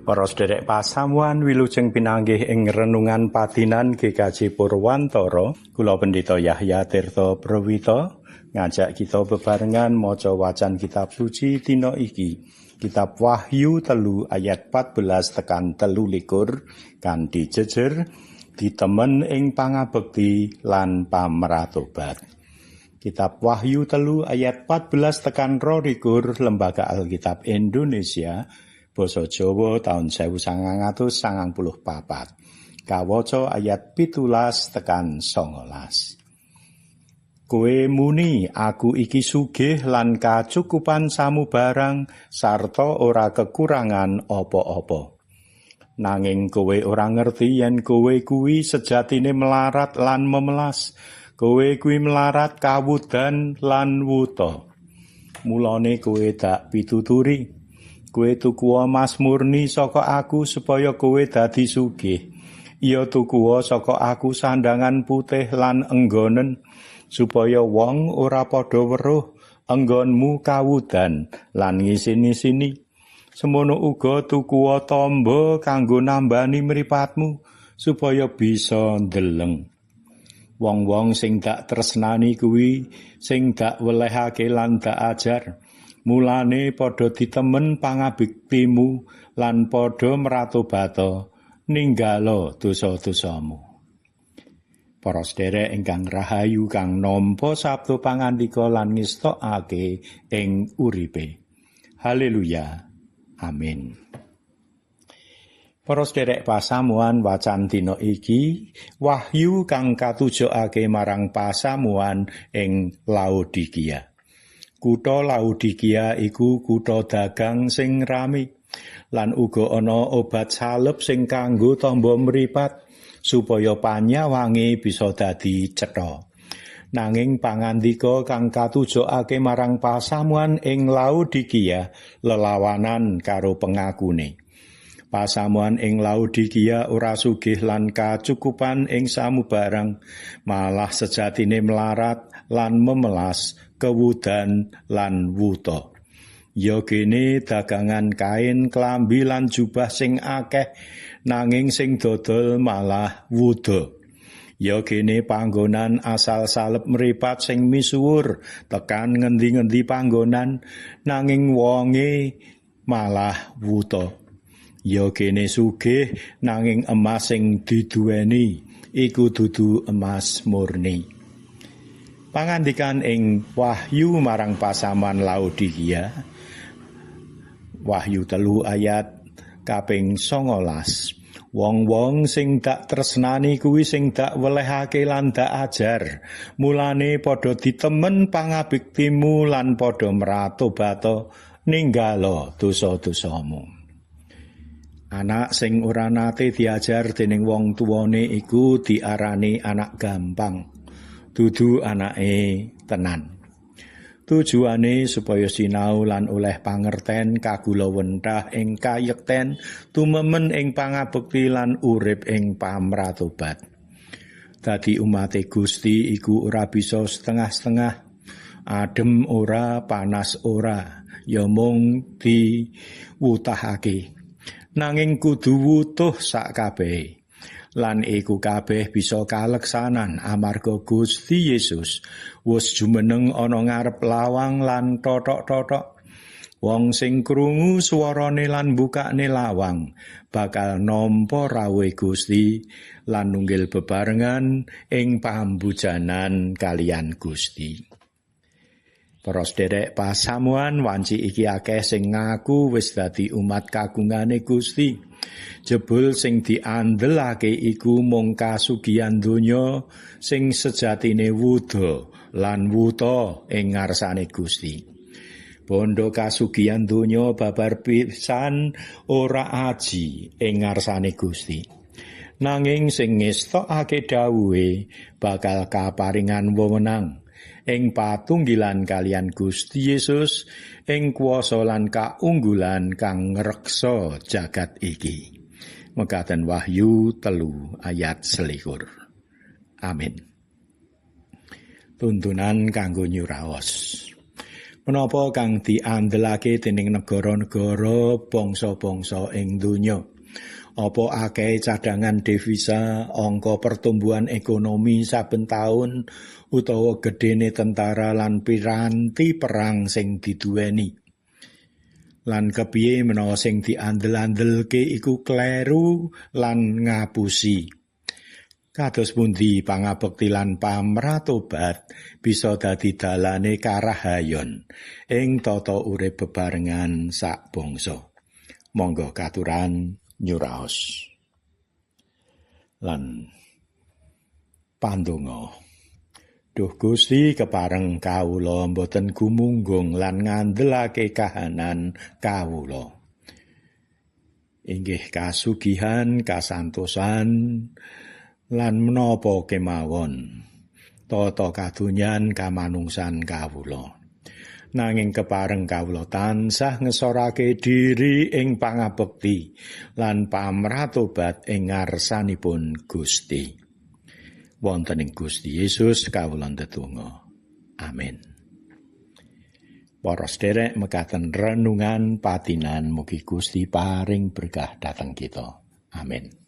Para sederek pasamuan wilujeng pinanggih ing renungan padinan GKJ Purwantara, kula Pendeta Yahya Tirta Prawita ngajak kita bebarengan maca wacan kitab suci dina iki. Kitab Wahyu 3 ayat 14 tekan 23 kanthi jejer ditemen ing pangabekti lan pamratobat. Kitab Wahyu 3 ayat 14 tekan 22 Lembaga Alkitab Indonesia Basa Jawa taun 1994. Kawaca ayat 17 tekan 19. Kowe muni aku iki sugih lan kacukupan samubarang sarta ora kekurangan apa-apa. Nanging kowe ora ngerti yen kowe kuwi sejatine melarat lan memelas. Kowe kuwi melarat kawudan lan wuta. Mulane kowe dak pituturi. Kowe tuku emas murni saka aku supaya kowe dadi sugih. Iya tuku saka aku sandangan putih lan enggonen supaya wong ora padha weruh enggonmu kawudan lan ngisin-isini. Semono uga tuku tamba kanggo nambani mripatmu supaya bisa ndeleng. Wong-wong sing dak tresnani kuwi sing dak welehake lan dak ajar. Mulane padha ditemen pangabektimu lan padha mratobata ninggala dosa-dosamu. Para sederek ingkang rahayu kang nampa sabda pangandika lan ngestokake ing uripe. Haleluya. Amin. Para sederek pasamuan wacan dina iki wahyu kang katujokake marang pasamuan ing Laodikia. Kutha Laodikia iku kutha dagang sing rame lan uga ana obat salep sing kanggo tamba mripat supaya panyawange bisa dadi cetha. Nanging pangandika kang katujokake marang pasamuan ing Laodikia lelawanan karo pengakune. Pasamuan ing Laodikia ora sugih lan kacukupan ing samubarang, malah sejatine melarat lan memelas, kewudan lan wuta. Ya kene dagangan kain, klambi lan jubah sing akeh, nanging sing dodol malah wuda. Ya kene panggonan asal salep mripat sing misuwur tekan ngendi-ngendi panggonan, nanging wonge malah wuta. Ya kene sugih nanging emas sing diduweni iku dudu emas murni. Pangandikan ing Wahyu marang pasamuan Laodikia, Wahyu 3 ayat kaping 19. Wong-wong sing dak tresnani kuwi sing dak welehake lan dak ajar. Mulane padha ditemen pangabektimu lan padha mratobata ninggala dosa-dosamu. Anak sing ora nate diajar dening wong tuwane iku diarani anak gampang. Dudu anake tenan. Tujuane supaya sinau lan oleh pangerten kagula wentah ing kayekten tumemen ing pangabekti lan urip ing pamratobat. Dadi umate Gusti iku ora bisa setengah-setengah, adem ora, panas ora, ya mung diwutahake. Nanging kudu wutuh sak kabehe. Lan iku kabeh bisa kaleksanan amarga Gusti Yesus wis jumeneng ana ngarep lawang lan totok-totok. Wong sing krungu swarane lan bukakne lawang bakal nampa rawuhe Gusti lan nunggil bebarengan ing pambujanan kaliyan Gusti. Para sederek pasamuan wanci iki akeh sing ngaku wis dadi umat kagungane Gusti. Jebul sing diandelake iku mung kasugihan donya sing sejatine wuda lan wuta ing ngarsane Gusti. Bondo kasugihan donya babar pisan ora aji ing ngarsane Gusti. Nanging sing ngestokake dawuhe bakal kaparingan wewenang ing patunggilan kaliyan Gusti Yesus ing kuwasa lan kaunggulan kang ngreksa jagat iki. Mekaten Wahyu 3 ayat 21. Amin. Tuntunan kanggo nyuraos. Menapa kang diandelake dening negara-negara bangsa-bangsa ing donya? Apa akeh cadangan devisa, angka pertumbuhan ekonomi saben taun, utawa gedene tentara lan piranti perang sing diduweni? Lan kepiye menawa sing diandel-andelke iku kleru lan ngapusi? Kados pundi pangabekti lan pamratobat bisa dadi dalane karahayon ing tata urip bebarengan sak bangsa? Monggo katuran nyuraos. Lan pandonga. Duh Gusti, kepareng kawula mboten gumunggung lan ngandelake kahanan kawula. Inggih kasugihan, kasantosan lan menapa kemawon tata kadonyan kamanungsan kawula. Nanging kepareng kawula tansah ngesorake diri ing pangabekti lan pamratobat ing ngarsanipun Gusti. Wonten ing Gusti Yesus kawula ndedonga. Amin. Para sederek, mekaten renungan patinan, mugi Gusti paring berkah dhateng kita. Amin.